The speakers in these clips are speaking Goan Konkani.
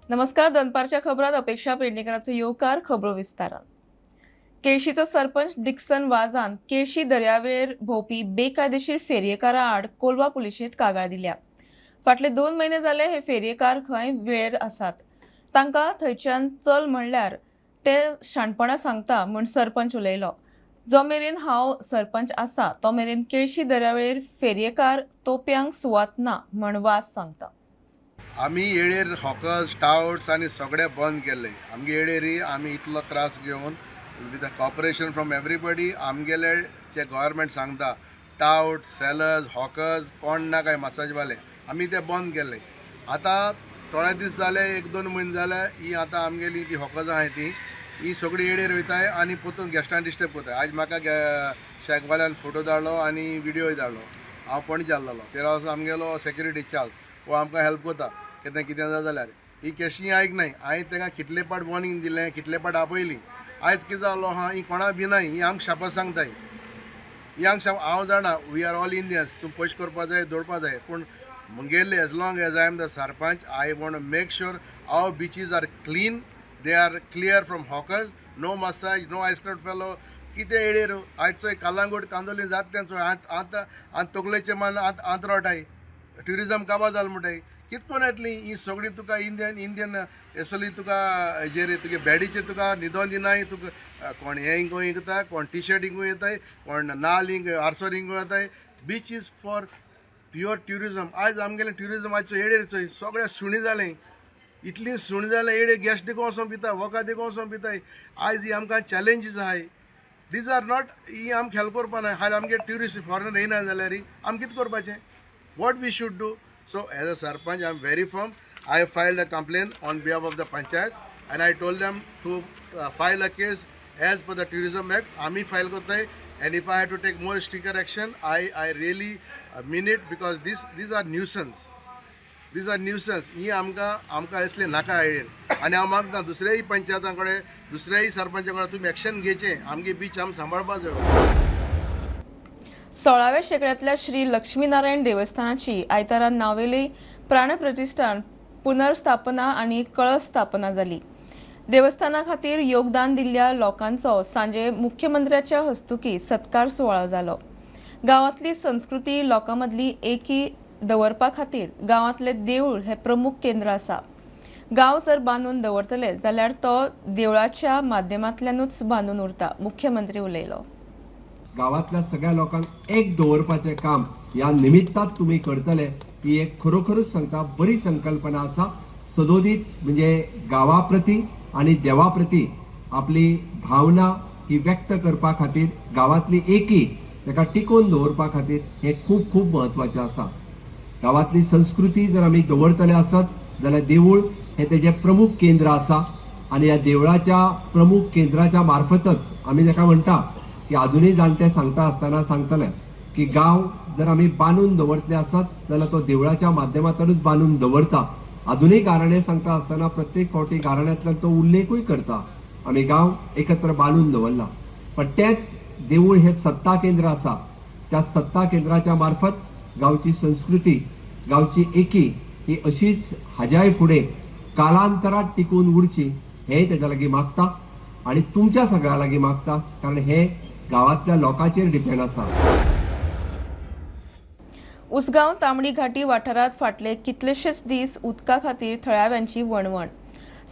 नमस्कार, दनपारच्या खबरात अपेक्षा पेडणेकरांचो येवकार. खबरो विस्तारान. केळशीचो सरपंच डिक्सन वाजान केळशी दर्यावेळेर भोंवपी बेकायदेशीर फेरयेकारा आड कोलवा पुलिशेंत कागाळ दिल्या. फाटले 2 म्हयने जाले हे फेरयेकार खंय वेळेर आसात. तांकां थंयच्यान चल म्हणल्यार ते शाणपणां सांगता म्हूण सरपंच उलयलो. जो मेरेन हांव सरपंच आसा तो मेरेन केळशी दर्यावेळेर फेरयेकार तोप्यांक सुवात ना म्हण वाज सांगता. आमी येळेर हॉकर्स, टावट्स आनी सगळे बंद केल्ले. आमगे येळेरी आमी इतलो त्रास घेवन, with a cooperation from everybody, आमगेले जे गव्हर्मेंट सांगता, टावट सेलर्स, हॉकर्स, कोण ना काय मसाजवाले, आमी ते बंद केल्ले. आतां थोडे दीस जाले, एक दोन म्हयने जाले, ही आतां आमगेली ती हॉकर्स आहाय ती ही सगळी येळेर वयताय आनी परतून गेस्टांक डिस्टर्ब करताय. आयज म्हाका शॅकवाल्यान फोटो धाडलो आनी व्हिडियोय धाडलो. हांव पणजे आसलेलो. तेरा वर्सा आमगेलो सेक्युरिटी चार्ज हो आमकां हेल्प करता केन्ना कितें जाता जाल्यार. ही केशी आयकनाय. हांवें ताका कितले पाट वॉर्निंग दिलें, कितले पाट आपयली. आयज कितें जालो आहा, ही कोणा भिनाय, ही आमकां शापां सांगताय, ही आमकां शाप. हांव जाणा, we are all Indians, तूं पयशे करपा जाय, दवरपा जाय, पूण मुगेले as long as I am the sarpanch, I want make sure our beaches are clean, they are clear from hawkers, no massage, no ice cream fellow. कितें येळेर आयज चोय, कलांगूट, कांदोली जात तें चोय. आतां आतां तकलेचें मान आतां आंतरोटाय, ट्युरिजम काबार जाल म्हणटाय. कित कोन्न येतली ही सगळी तुका इंडियन इंडियन हेसली तुका हेजेर तुगे बेडीचेर तुका न्हिदोन दिनाय. तुका कोण हें हिंगो हिंगता, कोण टी शर्ट हिंगो येताय, कोण नाल हिंग आरसो हिंगो येताय. Beach is for pure tourism. आयज आमगेलें ट्युरिजम आयज चोय, येळेर चोय, सगळे सुणी जालें, इतली सुणी जालें येडे. गेस्ट देखून वचोन पिता, वखद देखून वचोन पिताय. आयज ही आमकां चॅलेंजीस आहाय. These are not, ही आमकां हेल्प करपा ना. हाल आमगे ट्युरिस्ट फॉरेनर येयना जाल्यार आमी कितें करपाचें? What we should do? So as a sarpanch, I am very firm. I filed a complaint on behalf of the panchayat and I told them to file a case as per the Tourism Act. आमी फायल करताय and if I have to take more stricter action, I really mean it, because these are nuisance, these are nuisance. ही आमकां असले नाका आयडेल. आनी हांव मागता दुसऱ्याय पंचायतां कडेन, दुसऱ्याय सरपंचा कडेन, तुमी एक्शन घेवचें. आमगे बीच आमी सांबाळपा जाय. 16व्या शेंकड्यांतल्या श्री लक्ष्मीनारायण देवस्थानाची आयतारा नावेले प्राणप्रतिष्ठान, पुनर्स्थापना आनी कळस स्थापना जाली. देवस्थाना खातीर योगदान दिल्ल्या लोकांचो सांजे मुख्यमंत्र्याच्या हस्तुकी सत्कार सुवाळो जालो. गांवांतली संस्कृती, लोकां मदली एकी दवरपा खातीर गांवांतले देवूळ हे प्रमुख केंद्र आसा. गांव जर बांदून दवरतले जाल्यार तो देवळाच्या माध्यमांतल्यानूच बांदून उरता, मुख्यमंत्री उलयलो. गावातल्या सगळ्या लोकांक एक दवरपाचें काम ह्या निमित्तात तुमी करतले, ही एक खरोखरूच सांगता, बरी संकल्पना आसा. सदोदीत म्हणजे गांवा प्रती आनी देवा प्रती आपली भावना ही व्यक्त करपा खातीर, गांवांतली एकी ताका टिकोवन दवरपा खातीर हें खूब खूब म्हत्वाचें आसा. गांवांतली संस्कृती जर आमी दवरतले आसत जाल्यार देवूळ हें तेजें प्रमुख केंद्र आसा आनी ह्या देवळाच्या प्रमुख केंद्राच्या मार्फतच आमी ताका म्हणटा की आजुनूय जाणटे सांगता आसतना सांगतले की गांव जर आमी बांदून दवरतले आसत जाल्यार तो देवळाच्या माध्यमांतल्यानूच बांदून दवरता. आजुनूय गाराणें सांगता आसतना प्रत्येक फावटी गाराण्यांतल्यान तो उल्लेखूय करता, आमी गांव एकत्र बांदून दवरला. पण तेच देवूळ हे सत्ता केंद्र आसा. त्या सत्ता केंद्राच्या मार्फत गांवची संस्कृती, गांवची एकी ही अशीच हाज्याय फुडें कालांतरात टिकून उरची हेंय तेज्या लागीं मागता आनी तुमच्या सगळ्यां लागीं मागता, कारण हें गांवांतल्या लोकांचेर डिपेंड आसा. उसगांव तांबडी घाटी वाठारांत फाटले कितलेशेच दीस उदका खातीर थळाव्यांची वणवण.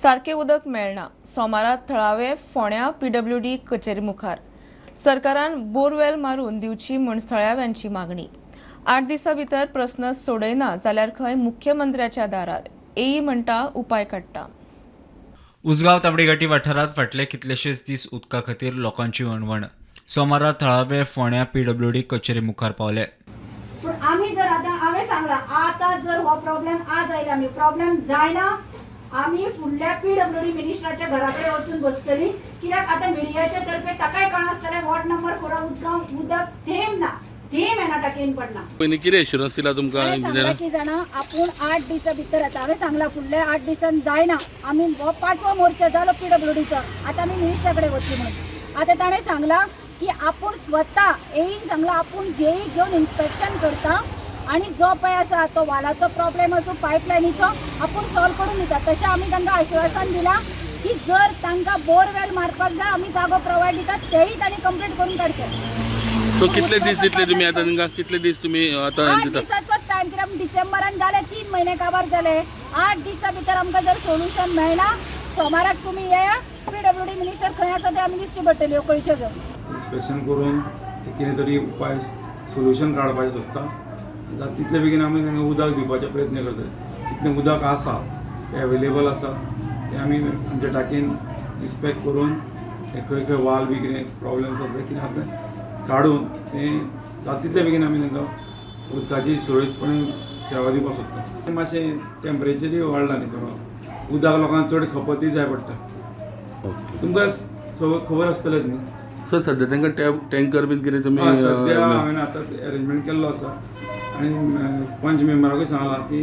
सारकें उदक मेळना. सोमारा थळावे फोंड्या पीडब्ल्यूडी कचेरी मुखार. सरकारान बोरवेल मारून दिवची म्हूण थळाव्यांची मागणी. 8 दिसां भितर प्रस्न सोडयना जाल्यार खंय मुख्यमंत्र्याच्या दारार. एई म्हणटा, उपाय काडटा. उसगांव तांबडीघाटी वाठारांत फाटले कितलेशेच दीस उदका खातीर लोकांची वणवण. सोमारा थळावे फोंड्या पीडब्ल्यूडी कचेरी मुखार पावले. पूण आमी जर आतां हांवें सांगलां, आतां जर हो प्रॉब्लेम आज आयला, आमी प्रॉब्लेम जायना, आमी फुडल्या पीडब्ल्यूडी मिनिस्टराच्या घरा कडेन वचून बसतली. कित्याक आतां मिडियाच्या तर्फे ताकाय कळनासतलें, वॉर्ड नंबर 4 उसगांव उदक थेंब ना, थेंब येना, टाकयेन पडना. पयलीं कितें एश्युरन्स दिला तुमकां हांवें सांगलां इंजिनियरान? की जाणा, आपूण 8 दिसां भितर येता. हांवें सांगलां, फुडल्या 8 दिसान जायना, आमी हो पांचवो मोर्चा जालो पीडब्ल्यूडीचो, आतां आमी मिनिस्टरा कडेन वतली म्हणून. आतां ताणें सांगलां की आपूण स्वता येईन, सांगलां आपूण जेई घेवन इन्स्पेक्शन करता. आनी जो पळय आसा तो वालाचो प्रॉब्लेम आसूं पायपलायनीचो आपूण सॉल्व करून दिता. तशें आमी तांकां आश्वासन दिलां की जर तांकां बोरवेल मारपाक जाय आमी जागो प्रोवायड दितात, तेय तांणी कंप्लीट करून काडचे. सो कितले दीस दितले तुमी आतां तांकां? कितले दीस तुमी आतां 8 दिता? दिसाचोच टायम, कित्याक डिसेंबरान जाले 3 म्हयने काबार जाले. 8 दिसां भितर आमकां जर सोल्युशन मेळना सोमाराक तुमी येया, पीडब्ल्यूडी मिनिस्टर खंय आसा ते आमी दिसती पडटली ह्यो पयशे घेवन. इन्स्पेक्शन करून ते कितें तरी उपाय सोल्युशन काडपाचें सोदता. जाता तितले बेगीन आमी तांकां उदक दिवपाचो प्रयत्न करता. कितलें उदक आसा तें अवेलेबल आसा तें आमी आमच्या टाकयेन इन्स्पेक्ट करून ते खंय खंय वाल बी कितें प्रॉब्लम्स आसले कितें आसलें काडून तें जाता तितले बेगीन आमी तांकां उदकाची सुरळीतपणे सेवा दिवपाक सोदता. मातशें टेम्परेचरूय वाडलां न्ही सगळो, उदक लोकांक चड खपतूय जाय पडटा. तुमकां सगळं खबर आसतलेंच न्ही. सर सद्या तांकां टँकर बीन कितें तुमी हय, सद्या हांवें आतां अरेंजमेंट केल्लो आसा आनी पंच मेंबराकूय सांगलां की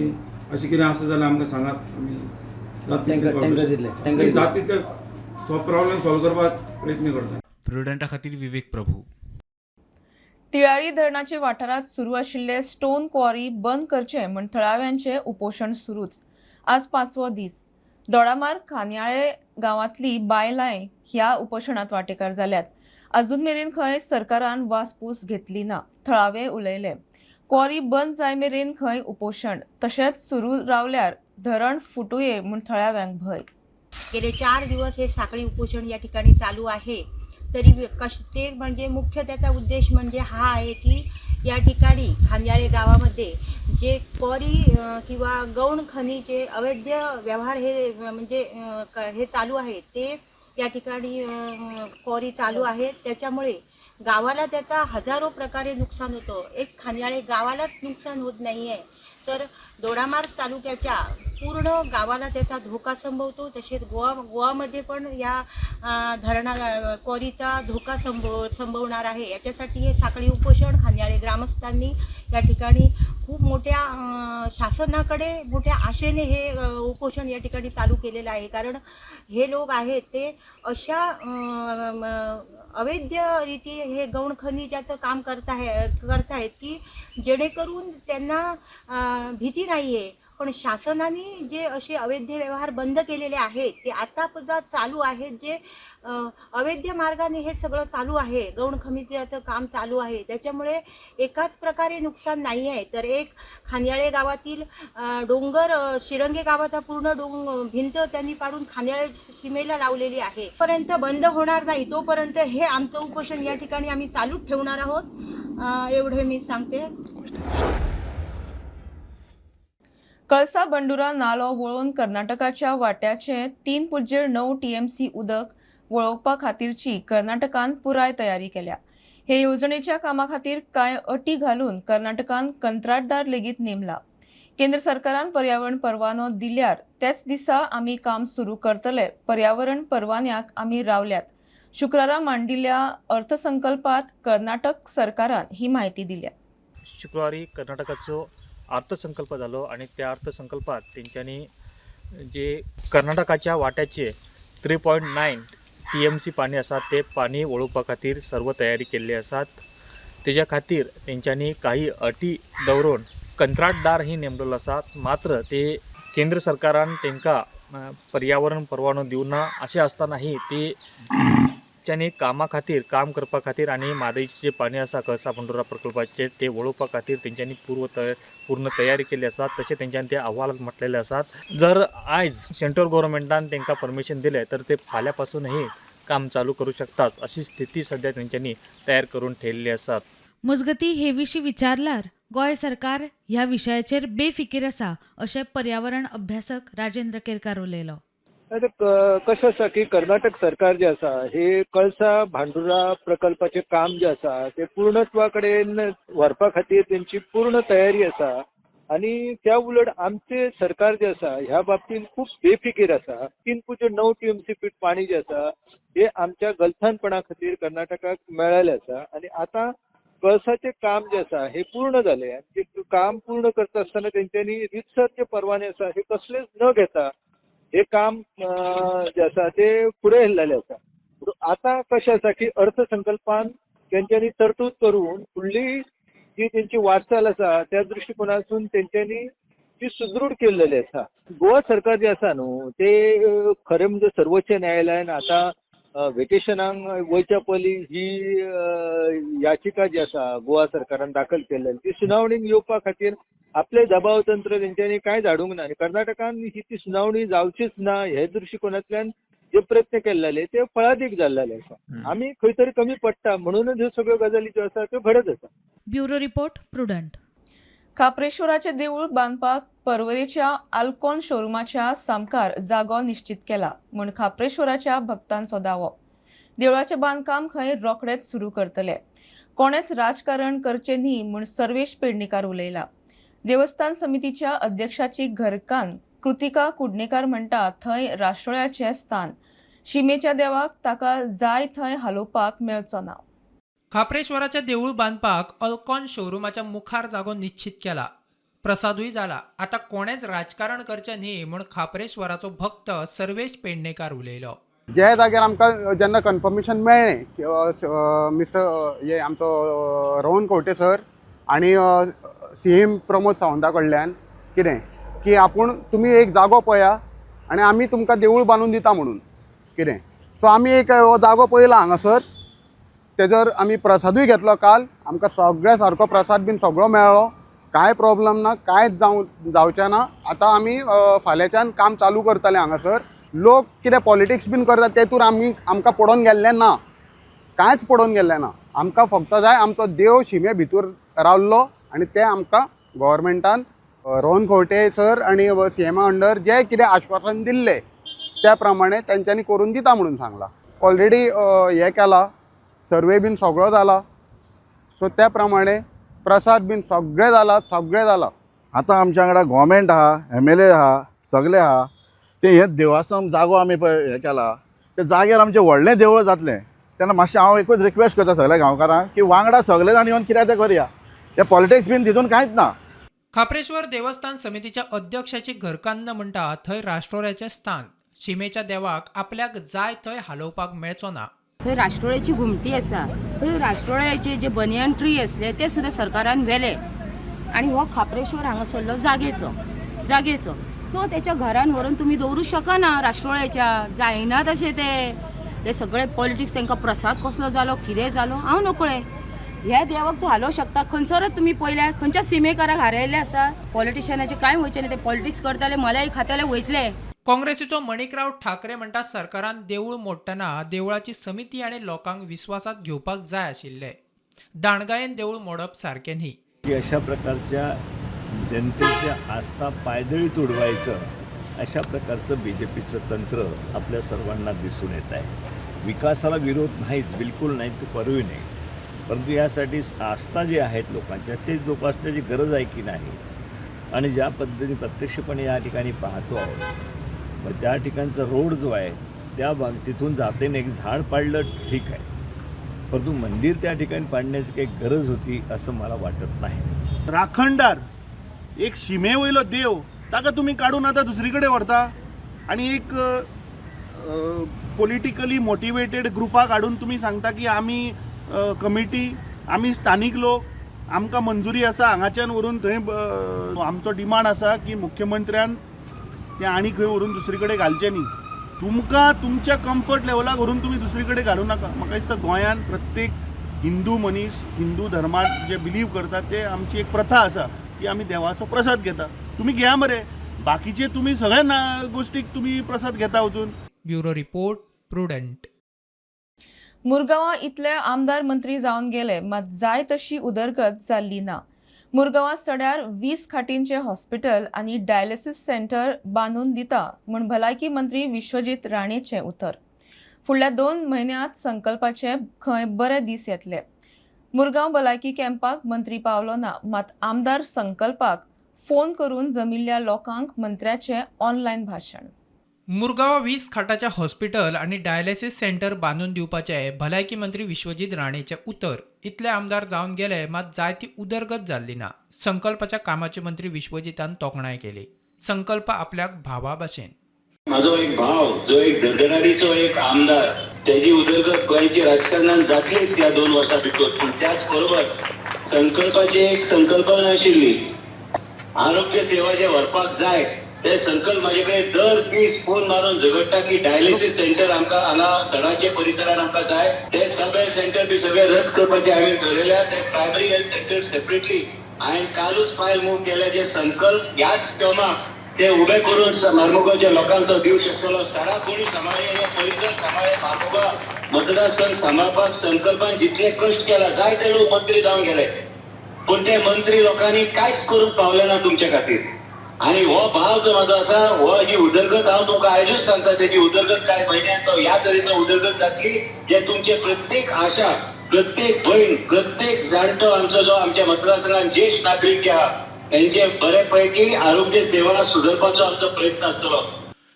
अशें कितें आसा जाल्यार आमकां सांगात, आमी जाता तितले जाता तितले प्रॉब्लेम सॉल्व करपाक प्रयत्न करता. प्रुडंटा खातीर विवेक प्रभू. तिळारी धरणाचे वाठारांत सुरू आशिल्ले स्टोन क्वॉरी बंद करचे म्हूण थळाव्यांचे उपोशण सुरूच. आज 5वो दीस. दोडामार्ग खानयाळे गांवांतली बायलांय ह्या उपोशणांत वांटेकार जाल्यात. अजून मेरेन खंय सरकारान वासपूस घेतली ना. थळावे उलयले, क्वॉरी बंद जाय मेरेन खंय उपोशण तशेंच सुरू रावल्यार धरण फुटुये म्हूण थळाव्यांक भंय. गेले 4 दिवस हे साखळी उपोषण या ठिकाणी चालू आहे. तरी ते म्हणजे मुख्य त्याचा उद्देश म्हणजे हा आहे की या ठिकाणी खांद्याळे गावामध्ये जे क्वॉरी किंवा गौण खनीचे अवैध व्यवहार हे म्हणजे हे चालू आहे, ते या ठिकाणी क्वॉरी चालू आहे, त्याच्यामुळे गावाला त्याचा हजारो प्रकारे नुकसान होतं. एक खांद्याळे गावालाच नुकसान होत नाही आहे, तर दोडामार्ग तालुक्याच्या पूर्ण गावाला त्याचा धोका संभवतो. तसेच गोवामध्ये पण या धरणा क्वॉरीचा धोका संभवणार आहे. याच्यासाठी हे साखळी उपोषण खांद्याळे ग्रामस्थांनी या ठिकाणी खूप मोठ्या शासनाकडे मोठ्या आशेने हे उपोषण या ठिकाणी चालू केलेलं आहे. कारण हे लोक आहेत ते अशा अवैध रीती हे गौण खनिजाचं काम करतायत की जेणेकरून त्यांना भीती नाही आहे. पण शासनाने जे असे अवैध व्यवहार बंद केलेले आहेत ते आता सुद्धा चालू आहेत. जे अवैध मार्गाने हे सगळं चालू आहे, गौण खनिजाचं काम चालू आहे, त्याच्यामुळे एकाच प्रकारे नुकसान नाही आहे. तर एक खांद्याळे गावातील डोंगर शिरंगे गावाचा पूर्ण भिंत त्यांनी पाडून खांद्याळे सीमेला लावलेली आहे. पर्यंत बंद होणार नाही तोपर्यंत हे आमचं उपोषण या ठिकाणी आम्ही चालूच ठेवणार आहोत, एवढे मी सांगते. कळसा बंडुरा नालो वळोवन कर्नाटकाच्या वाट्याचे 3.9 TMC उदक वळोवपा खातीरची कर्नाटकान पुराय तयारी केल्या. हे येवजणेच्या कामा खातीर कांय अटी घालून कर्नाटकान कंत्राटदार लेगीत नेमला. केंद्र सरकारान पर्यावरण परवानो दिल्यार त्याच दिसा आमी काम सुरू करतले. पर्यावरण परवान्याक आमी रावल्यात. शुक्रारा मांडिल्ल्या अर्थसंकल्पात कर्नाटक सरकारान ही म्हायती दिल्या. शुक्रवारी कर्नाटकाचो अर्थसंकल्प जालो आनी त्या अर्थसंकल्पात तेंच्यांनी जे कर्नाटकाच्या वाट्याचे 3.9 TMC पाणी आसा ते पाणी वळोवपा खातीर सर्व तयारी केल्ली आसात. तेज्या खातीर तेंच्यांनी काही अटी दवरून कंत्राटदार ही नेमलेलो आसा. मात्र ते केंद्र सरकारान तेंकां पर्यावरण परवानो दिवना अशें आसतनाही ती तेंच्यांनी कामा खातीर काम करपा खातीर आनी म्हादयचें जें पाणी आसा कळसा भांडुरा प्रकल्पाचें ते वळोवपा खातीर तेंच्यांनी पूर्ण तयारी केल्ली आसा. तशें तेंच्यांनी ते अहवालात म्हटलेले आसात. जर आयज सेंट्रल गव्हर्मेंटान तेंकां परमिशन दिलें तर ते फाल्यां पासूनही काम चालू करूं शकतात अशी स्थिती सध्या तेंच्यांनी तयार करून ठेयल्ली आसात. मजगतीं हे विशीं विचारल्यार गोंय सरकार ह्या विशयाचेर बेफिकीर आसा अशें पर्यावरण अभ्यासक राजेंद्र केरकार उलयलो. आतां कशें आसा की कर्नाटक सरकार जें आसा हे कळसा भांडुरा प्रकल्पाचें काम जें आसा तें पूर्णत्वा कडेन व्हरपा खातीर तेंची पूर्ण तयारी आसा आनी त्या उलट आमचें सरकार जें आसा ह्या बाबतींत खूब बेफिकीर आसा. 3.9 TMC feet पाणी जें आसा हें आमच्या गलथानपणा खातीर कर्नाटकाक मेळ्ळेलें आसा आनी आतां कळसाचें काम जें आसा हें पूर्ण जालें आनी तें काम पूर्ण करता आसतना तेंच्यांनी रितसर जे परवाने आसा हे कसलेच न घेता हे काम जें आसा तें फुडें व्हेल्लेलें आसा. आतां कशें आसा की अर्थसंकल्पान तेंच्यांनी तरतूद करून फुडली जी तेंची वाटचाल आसा त्या दृश्टिकोनासून तेंच्यांनी ती सुदृढ केल्लेली आसा. गोवा सरकार जे आसा न्हू ते खरें म्हणजे सर्वोच्च न्यायालयान आतां वेकेशनाक वयच्या पयलीं ही याचिका जी आसा गोवा सरकारान दाखल केल्ली ती सुनावणीक येवपा खातीर आपले दबाव तंत्र तेंच्यांनी कांय धाडूंक ना आनी कर्नाटकान ही ती सुनावणी जावचीच ना हे दृश्टिकोनांतल्यान जे प्रयत्न केल्ले ते फळादीक जाल्ले आसा. आमी खंय तरी कमी पडटा म्हणूनच ह्यो सगळ्यो गजाली ज्यो आसा त्यो घडत आसा. Bureau report, Prudent. खाप्रेश्वराचें देवूळ बांदपाक पर्वरेच्या आल्कॉन शोरुमाच्या सामकार जागो निश्चित केला म्हूण खाप्रेश्वराच्या भक्तांचो दावो. देवळाचें बांदकाम खंय रोखडेच सुरू करतले. कोणेच राजकारण करचें न्ही म्हूण सर्वेश पेडणेकार उलयला. देवस्थान समितीच्या अध्यक्षाची घरकान्न कृतिका कुडणेकार म्हणटा थंय राष्ट्रोळ्याचें स्थान, शिमेच्या देवाक ताका जाय थंय हालोवपाक मेळचो ना. खाप्रेश्वराचें देवूळ बांदपाक अल्कॉन शोरुमाच्या मुखार जागो निश्चित केला, प्रसादूय जाला. आतां कोणेच राजकारण करचें न्ही म्हूण खाप्रेश्वराचो भक्त सर्वेश पेडणेकार उलयलो. ज्या जाग्यार आमकां जेन्ना कन्फर्मेशन मेळ्ळें की मिस्टर हे आमचो रोहन खंवटे सर आनी सीएम प्रमोद सावंता कडल्यान कितें की आपूण तुमी एक जागो पळया आनी आमी तुमकां देवूळ बांदून दिता म्हणून कितें. सो आमी एक हो जागो पळयला हांगासर, तेजर आमी प्रसादूय घेतलो काल, आमकां सगळ्या सारको प्रसाद बीन सगळो मेळ्ळो, कांय प्रॉब्लम ना, कांयच जावचें ना. आतां आमी फाल्यांच्यान काम चालू करतले हांगासर. लोक कितें पॉलिटिक्स बीन करतात तेतूर आमी आमकां पडोवन गेल्लें ना, कांयच पडोवन गेल्लें ना. आमकां फक्त जाय आमचो देव शिमे भितर रावल्लो आनी तें आमकां गव्हर्मेंटान रोहन खंवटे सर आनी सीएमा अंडर जें कितें आश्वासन दिल्लें त्या प्रमाणे तेंच्यांनी करून दिता म्हणून सांगलां. ऑलरेडी हें केलां, सर्वे बीन सगळो जाला, सो त्या प्रमाणे प्रसाद बीन सगळें जाला, सगळें जाला. आतां आमच्या वांगडा गोवोरमेंट आहा, एमएलए आहा, सगळे आहा. ते हे देवासन जागो आमी पळय हें केला त्या जाग्यार आमचें व्हडलें देवूळ जातलें. तेन्ना मातशें हांव एकूच रिक्वेस्ट करता सगळ्या गांवकारांक की वांगडा सगळे जाण येवन कित्याक तें करया, हे पॉलिटिक्स बीन तितून कांयच ना. खाप्रेश्वर देवस्थान समितीच्या अध्यक्षाची घरकान्न म्हणटा थंय राष्ट्रोळ्याचें स्थान, शिमेच्या देवाक आपल्याक जाय थंय हालोवपाक मेळचो ना. थंय राष्ट्रोळ्याची घुमटी आसा, थंय राष्ट्रोळ्याचे जे बनियन ट्री आसले ते सुद्दां सरकारान व्हेले आनी हो खाप्रेश्वर हांगासरलो जागेचो तो त्याच्या घरान व्हरून तुमी दवरूं शकना. राष्ट्रोळ्याच्या जायना तशें ते सगळे पॉलिटिक्स, तांकां प्रसाद कसलो जालो कितें जालो हांव नकळे. ह्या देवाक तूं हालोवंक शकता खंयसरच तुमी पळयल्या खंयच्या सिमेकाराक हारयल्ले आसा. पॉलिटिशनाचे कांय वयचें न्ही, ते पॉलिटिक्स करतले मलाय खातले वयतले. काँग्रेसीचो मणिकराव ठाकरे म्हणटा सरकारान देवूळ मोडटना देवळाची समिती आनी लोकांक विस्वासात घेवपाक जाय आशिल्ले. दाणगायेन देवूळ मोडप सारकें न्ही. की अशा प्रकारच्या जनतेच्या आस्था पायदळी तुडवायचं अशा प्रकारचं बीजेपीचं तंत्र आपल्या सर्वांना दिसून येत आहे. विकासाला विरोध नाहीच, बिलकुल नाही, तो करूही नाही, परंतु यासाठी आस्था जी आहेत लोकांच्या ते जोपासण्याची गरज आहे की नाही. आणि ज्या पद्धतीने प्रत्यक्षपणे या ठिकाणी पाहतो आहोत मग त्या ठिकाणचा रोड जो आहे त्या भाग तिथून जातेने एक झाड पाडलं ठीक आहे, परंतु मंदिर त्या ठिकाणी पाडण्याची काही गरज होती असं मला वाटत नाही. राखणदार एक शिमे वयलो देव ताका तुमी काडून आतां दुसरी कडेन व्हरता आनी एक पॉलिटिकली मोटिवेटेड ग्रुपाक हाडून तुमी सांगता की आमी कमिटी, आमी स्थानीक लोक, आमकां मंजुरी आसा हांगाच्यान व्हरून थंय. आमचो डिमांड आसा की मुख्यमंत्र्यान तें आनी खंय व्हरून दुसरी कडेन घालचें न्ही. तुमकां तुमच्या कम्फर्ट लेवलाक व्हरून तुमी दुसरी कडेन घालूं नाका. म्हाका दिसता गोंयांत प्रत्येक हिंदू मनीस हिंदू धर्मांत जे बिलीव करतात ते आमची एक प्रथा आसा की आमी देवाचो प्रसाद घेता. तुमी घेया मरे, बाकीचे तुमी सगळ्या ना गोष्टीक तुमी प्रसाद घेता वचून. Bureau report, Prudent. मुरगांवां इतले आमदार मंत्री जावन गेले मात जाय तशी उदरगत जाल्ली ना. मुरगांवां सड्यार 20 खाटींचे हॉस्पिटल आनी डायलिसीस सेंटर बांदून दिता म्हूण भलायकी मंत्री विश्वजीत राणेचें उतर. फुडल्या 2 म्हयन्यांत संकल्पाचे खंय बरे दीस येतले. मुरगांव भलायकी कॅम्पाक मंत्री पावलो ना मात आमदार संकल्पाक फोन करून जमिल्ल्या लोकांक मंत्र्याचें ऑनलायन भाशण. मुरगांवां 20 खाटाचें हॉस्पिटल आनी डायलिसीस सेंटर बांदून दिवपाचें भलायकी मंत्री विश्वजीत राणेचें उतर. इतले आमदार जावन गेले मात जायती उदरगत जाल्ली ना. संकल्पाच्या कामाचे मंत्री विश्वजीतान तोखणाय केली. संकल्प आपल्याक भावा भाशेन. म्हाजो एक भाव जो एक धडधडारीचो एक आमदार, तेजी उदरगत गोंयची राजकारणान जातलीच ह्या 2 वर्सां भितर, पूण त्याच बरोबर संकल्पाची एक संकल्पना आशिल्ली. आरोग्य सेवा जे व्हरपाक जाय ते संकल्प म्हाजे कडेन दर दीस फोन मारून झगडटा की डायलिसीस सेंटर आमकां हांगा सडाचे परिसरान आमकां जाय. ते सब हेल्थ सेंटर बी सगळे रद्द करपाचे हांवें ठरयल्या. ते प्रायमरी हेल्थ सेंटर सेपरेटली हांवें कालूच फायल मूव केले. जे संकल्प ह्याच टर्माक ते उबे करून मार्मोगांवच्या लोकांक तो दिवंक शकतलो. सडा कोणी सांबाळ्ळे, हे परिसर सांबाळ्ळे, मार्मोगांव मतदारसंघ सांबाळपाक संकल्पान जितले कश्ट केला, जायते लोक मंत्री जावन गेले, पूण ते मंत्री लोकांनी कांयच करूंक पावले ना तुमच्या खातीर. आनी हो भाव जो म्हाजो आसा, हो ही उदरगत हांव तुमकां आयजूच सांगता, तेजी उदरगत कांय म्हयन्यान तो ह्या तरेचो उदरगत जातली जे तुमचे प्रत्येक आशा, प्रत्येक भयण, प्रत्येक जाणटो आमचो जो आमच्या मतदारसंघात ज्येश्ठ नागरीक जे आहा तेंचे बरे पैकी आरोग्य सेवा सुदरपाचो आमचो प्रयत्न आसतलो.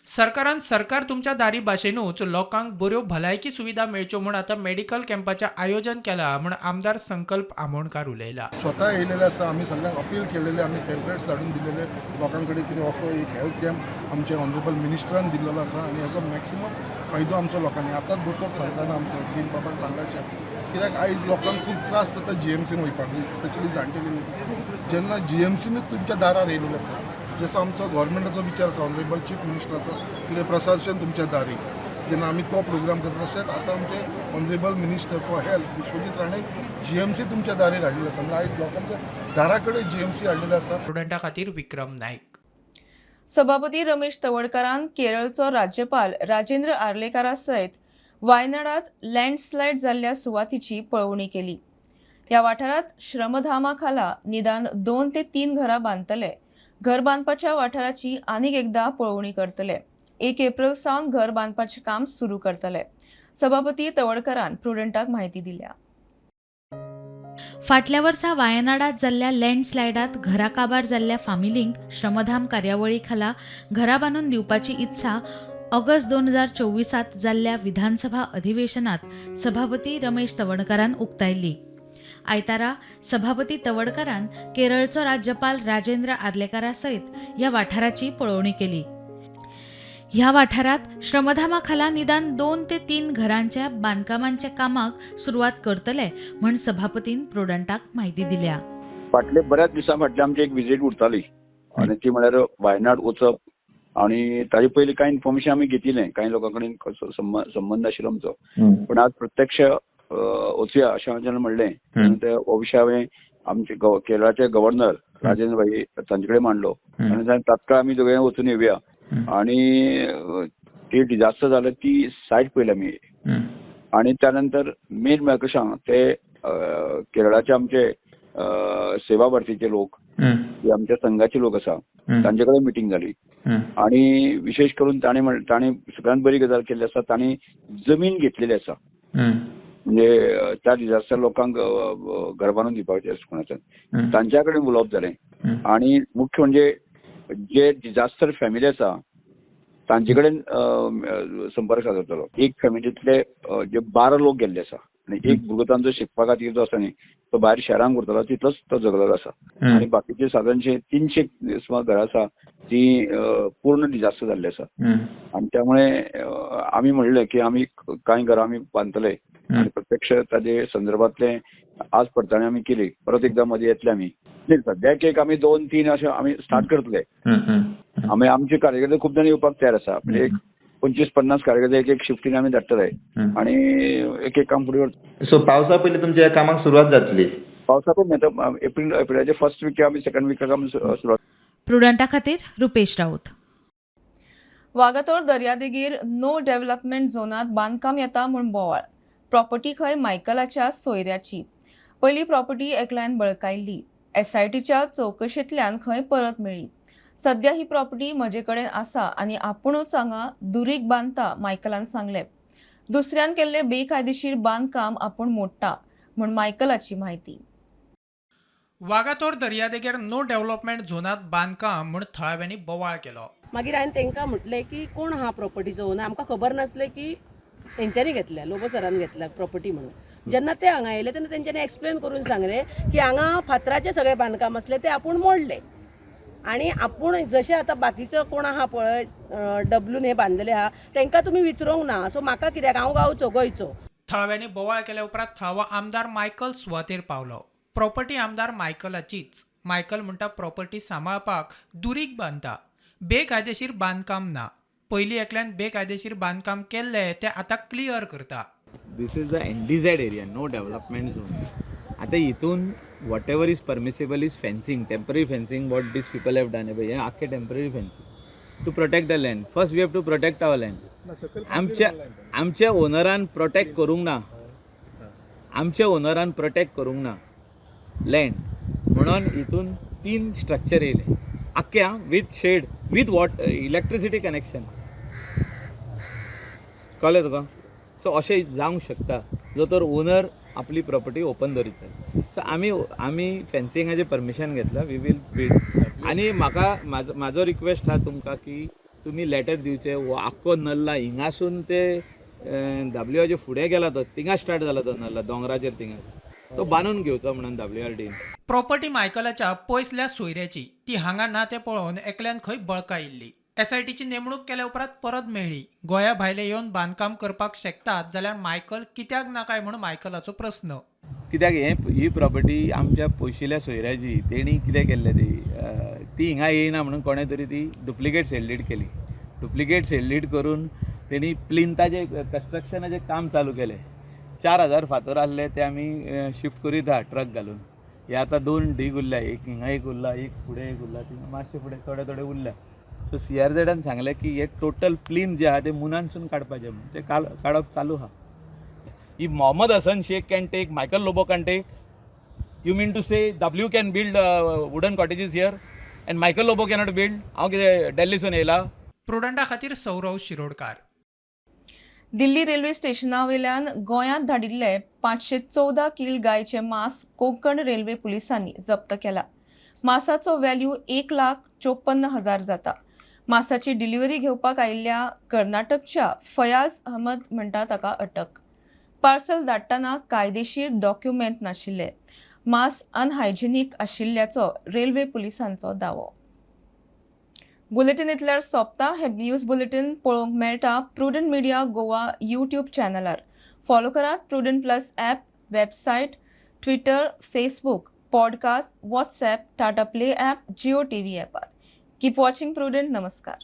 सरकारान सरकार तुमच्या दारी भाशेनूच लोकांक बऱ्यो भलायकी सुविधा मेळच्यो म्हूण आतां मेडिकल कॅम्पाचें आयोजन केलां म्हूण आमदार संकल्प आमोणकार उलयला. स्वता येयलेले आसा. आमी सगळ्यांक अपील केलेले, आमी पॅम्पलेट्स धाडून दिलेले लोकां कडेन कितें असो एक हेल्थ कॅम्प आमचे ऑनरेबल मिनिस्टरान दिल्लो आसा आनी हेजो मॅक्सिमम फायदो आमचो लोकांनी. आतांच दोतोर सांगतना आमचो दिन बाबान सांगलाशें, कित्याक आयज लोकांक खूब त्रास जाता जीएमसीन वयपाक, स्पेशली जाणटेले लोक. जेन्ना जीएमसीनूच तुमच्या दारार येयलेलें आसा, जसो आमचो गव्हर्मेंटाचो विचार आसा, ऑनरेबल चीफ मिनिस्टराचो, कितें प्रशासन तुमच्या दारी, जेन्ना आमी तो प्रोग्राम करता, तशेंच आतां आमचे honourable minister for health Vishwajit Rane G M C तुमच्या दारीर हाडलेलो आसा. म्हणजे आयज लोकांच्या दारा कडेन जीएमसी हाडलेलो आसा. स्टुडंटा खातीर विक्रम नायक. सभापती रमेश तवडकारान केरळचो राज्यपाल राजेंद्र आर्लेकारा सयत वायनाडात लँडस्लायड जाल्ल्या सुवातीची पळोवणी केली. ह्या वाठारात श्रमधामा खाला निदान 2 ते 3 घरां बांदतले. घर बांदपाच्या वाठाराची आनीक एकदा पळोवणी करतले. 1 एप्रिल सावन घर बांदपाचें काम सुरू करतले. सभापती तवडकारान प्रुडंटाक म्हायती दिल्या. फाटल्या वर्सा वायनाडात जाल्ल्या लँडस्लायडात घरा काबार जाल्ल्या फामिलींक श्रमधाम कार्यावळी खाला घरा बांदून दिवपाची इत्सा ऑगस्ट 2024 जाल्ल्या विधानसभा अधिवेशनात सभापती रमेश तवडकारान उक्तायल्ली. आयतारा सभापती तवडकारान केरळचो राज्यपाल राजेंद्र आर्लेकारा सयत ह्या वाठाराची पळोवणी केली. ह्या वाठारात श्रमधामा खाला निदान 2 ते 3 घरांच्या बांदकामांच्या कामाक सुरवात करतले म्हण सभापतीन प्रुडंटाक म्हायती दिल्या. फाटले बऱ्याच दिसां फाटली आमची एक विजीट उरताली आनी ती म्हळ्यार वायनाड वचप आनी ताजे पयलीं कांय इन्फॉर्मेशन आमी घेतिल्लें, कांय लोकां कडेन कसो संबंद आशिल्लो आमचो, पूण आज प्रत्यक्ष वचुया अशें हांवें जेन्ना म्हणलें तेन्ना हो विशय हांवें आमचे केरळाचे गव्हर्नर राजेंद्र भाई तांचे कडेन मांडलो आनी तात्काळ आमी दोगांय वचून येवया आणि ती डिझास्टर झालं ती सायट पळयली आमी. आणि त्यानंतर मेन म्हळ्यार कशें आहा ते केरळाचे आमचे सेवा भारतीचे लोक, जे आमच्या संघाचे लोक आसा तांचे कडेन मिटींग जाली आणि विशेष करून ताणी सगळ्यात बरी गजाल केल्ली आसा, ताणी जमीन घेतलेली आसा, म्हणजे त्या डिझास्टर लोकांक घर बांदून दिवपाचें कोणाच्यान तांच्या कडेन उलोवप जालें. आणि मुख्य म्हणजे जे डिझास्टर फॅमिली आसा तांचे कडेन संपर्क सादतलो. एक फॅमिलींतले जे 12 लोक गेल्ले आसा आनी एक भुरगो तांचो शिकपा खातीर जो आसा न्ही तो भायर शहरांक उरतलो तितलोच तो जगलेलो आसा आनी बाकीचे सादारणशे 300 सुमार घरां आसा ती पूर्ण डिझास्टर जाल्ली आसा. आनी त्यामुळे आमी म्हणलें की आमी कांय घरां आमी बांदतले आनी प्रत्यक्ष ताजे संदर्भातले आज पडताळणी आमी केली, परत एकदा मदीं येतले आमी. सद्याक एक आमी 2-3 अशें आमी स्टार्ट करतले. आमी आमचे कार्यकर्ते खूब जाण येवपाक तयार आसा, म्हणजे एक 25-50 कार्यकर्ते एक एक शिफ्टीन आमी धाडटले आनी एक एक काम फुडें व्हरतले. सो पावसा पयलीं तुमच्या कामाक सुरवात जातली? पावसा पयलीं आतां एप्रिलाचे फर्स्ट वीक आमी सेकंड विकाक आमी सुरवात. प्रुडंटा खातीर रुपेश राऊत. वागातोर दर्यादेगेर नो डेव्हलपमेंट झोनात बांदकाम येता म्हूण बोवाळ. प्रॉपर्टी खंय मायकलाच्या सोयऱ्याची. पयली प्रॉपर्टी एकल्यान बळकायल्ली. एसआयटीच्या चवकशेंतल्यान खंय परत मेळ्ळी. सद्या ही प्रॉपर्टी म्हजे कडेन आसा आनी आपुणूच हांगा दुरीग बांदता, मायकलान सांगलें. दुसऱ्यान केल्लें बेकायदेशीर बांदकाम आपूण मोडटा म्हूण मायकलाची म्हायती. वागातोर दर्यादेगेर नो डेव्हलपमेंट झोनात बांदकाम म्हूण थळाव्यांनी बोवाळ केलो. मागीर हांवें तांकां म्हटलें की कोण आहा प्रॉपर्टीचो ओनर, आमकां खबर नासलें की तेंच्यांनी घेतल्या, लोबो सरान घेतल्या प्रॉपर्टी म्हणून. जेन्ना ते हांगा येयले तेन्ना तेंच्यांनी एक्सप्लेन करून सांगलें की हांगा फातराचें सगळें बांदकाम आसलें तें आपूण मोडलें आनी आपूण जशें आतां बाकीचो कोण आहा पळय डब्लून हे बांदलेले आहा तांकां तुमी विचारूंक ना, सो म्हाका कित्याक, हांव गांवचो गोंयचो. थळाव्यांनी बोवाळ केल्या उपरांत थळावो आमदार मायकल सुवातेर पावलो. प्रॉपर्टी आमदार मायकलाचीच. मायकल म्हणटा प्रॉपर्टी सांबाळपाक दुरीग बांदता, बेकायदेशीर बांदकाम ना. पयलीं एकल्यान बेकायदेशीर बांदकाम केल्लें तें आतां क्लियर करता. This is the NDZ area, no development zone. आतां हितून whatever is permissible is fencing, temporary fencing what these people have done. हें आख्खें temporary fencing to protect the land. First we have to protect our land. आमच्या आमच्या ओनरान प्रोटेक्ट करूंक ना, आमच्या ओनरान प्रोटेक्ट करूंक ना लँड, म्हणून हितून 3 स्ट्रक्चर येयले आख्खे आं, with shed, with what electricity connection. कळ्ळें तुका? सो अशें जावंक शकता जो तर ओनर आपली प्रॉपर्टी ओपन दवरीत जाल्यार. सो आमी आमी फेन्सिंगाचें परमिशन घेतलां, we will build. आनी म्हाका म्हाजो रिक्वेस्ट आहा तुमकां की तुमी लेटर दिवचें. हो आख्खो नल्ला हिंगासून ते दाबलिवाचे फुडें गेला, तो थिंगा स्टार्ट जाला तो नल्ला दोंगराचेर, थिंगा तो बांदून घेवचो म्हणून WRD. Property मायकलाच्या पयसल्या सोयऱ्याची, ती हांगा ना तें पळोवन एकल्यान खंय बळकायिल्ली. एसआयटीची नेमणूक केल्या उपरांत परत मेळ्ळी. गोंया भायले येवन बांदकाम करपाक शकतात जाल्यार मायकल कित्याक ना काय म्हणून मायकलाचो प्रस्न. कित्याक हें ही प्रॉपर्टी आमच्या पयशिल्ल्या सोयऱ्याची, तेणी कितें केल्लें ती हिंगा येयना म्हणून कोणें तरी ती डुप्लिकेट सेल डीड केली. डुप्लिकेट सेल डीड करून तेणी प्लिंताचें कन्स्ट्रक्शनाचें काम चालू केलें. 4000 फातर आहले ते आमी शिफ्ट करीत आहा ट्रक घालून. हे आतां 2 ढीग उरल्या, एक हिंगा एक उरला, एक फुडें एक उरला, थिंगा मातशें फुडें थोडे थोडे उरल्या. सो CRZान सांगलें की हे टोटल प्लीन जे आहा ते मुनानसून काडपाचें म्हणून ते काडप चालू आहा. If Mohammed Hassan Sheikh can take, Michael Lobo can take, you mean to say W can build wooden cottages here and Michael Lobo cannot build? हांव कितें दिल्लीसून येयला? प्रुडंटा खातीर सौरव शिरोडकार. दिल्ली रेल्वे स्टेशनावेल्यान गोंयांत धाडिल्ले 514 कील गायचे मांस कोंकण रेल्वे पुलिसांनी जप्त केला. मांसाचो व्हॅल्यू 1,54,000 जाता. मांसाची डिलिव्हरी घेवपाक आयिल्ल्या कर्नाटकच्या फयाज अहमद म्हणटा ताका अटक. पार्सल धाडटना कायदेशीर डॉक्युमेंट नाशिल्ले. मांस अनहायजेनीक आशिल्ल्याचो रेल्वे पुलिसांचो दावो. बुलेटिन इतल्यार सोंपता. हे न्यूज बुलेटिन पळोवंक मेळटा प्रुडंट मिडिया गोवा यूट्यूब चॅनलार. फॉलो करात Prudent plus app, website, Twitter, Facebook, podcast, WhatsApp, Tata Play app, Jio TV ॲपार. Keep watching prudent. नमस्कार.